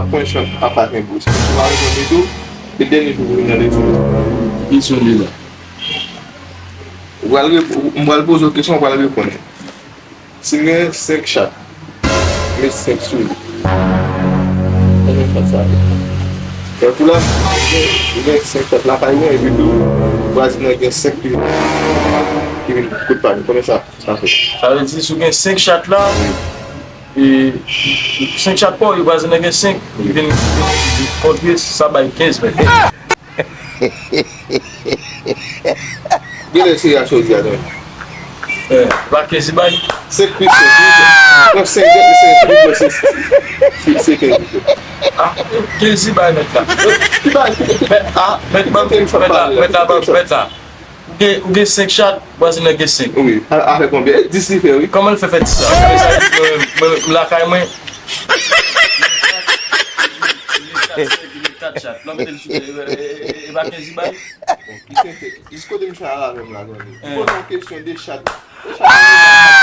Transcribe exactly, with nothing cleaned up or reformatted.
ap pran chan apa men bous. Si w pa reponn li tou, se dènye jou pou vin nan leson. Ki kesyon li la? Ou pral rep-, ou, m pral poze w kesyon, ou pral reponn. Si m gen senk chat, m met senk sou li. Konbyen chat sa ye? Tankou la, m gen, m gen senk chat lakay mwen, epi tou, vwazen nan gen senk ki vin, ki vin kot pa m. Konbyen sa, sa fè? Sa vle di, si w gen senk chat la, e, senk chat pa w, e vwazen nan gen senk, ki vin, vin kontre, sa bay kenz mèt. Genlè se a chòzi a, non? Eh, pa kenzi bay. Senk pi senk, wi. Non, senk, senk, senk, senk, senk, senk, senk, senk, senk, senk. Ah, kenzi bay mèt la. Ki bay, ki, ki, mèt, ah, mèt, ban m, mèt la, mèt la, ban m, mèt la. Ou gen, ou gen senk chat, vwazen nan gen senk. Wi, a, avèk konbyen? Dis li fè, wi. Kòman l fè fè dis sa? Sa vle di mwen, mwen, mwen lakay mwen. Li gen kat chat. Lè w mete l sou, e, e, e, e pa kenzi bay? Bon, li tenten. Jis kote misye al avè m la, tande. Eh. Poze yon kesyon de chat. De chat.